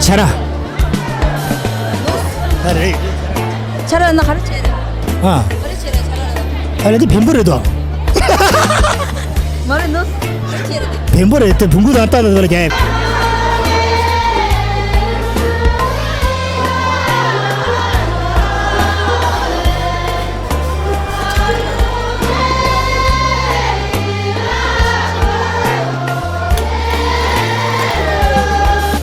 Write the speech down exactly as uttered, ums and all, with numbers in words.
ཆ་ར། ཨ་རེད། ཆ་ར་ན་ག་རེ་བྱས་རེད། ཨ། ག་རེ་བྱས་རེད་ཆ་ར་ན། ཨ་རེད་དེ་བེམ་པོ་རེད་དོ། མ་རེད་ནོ། ག་རེ་བྱས་རེད་དེ། བེམ་པོ་རེད་དེ་བོང་གུ་དང་ལྟ་ལ་ལ་རྒྱག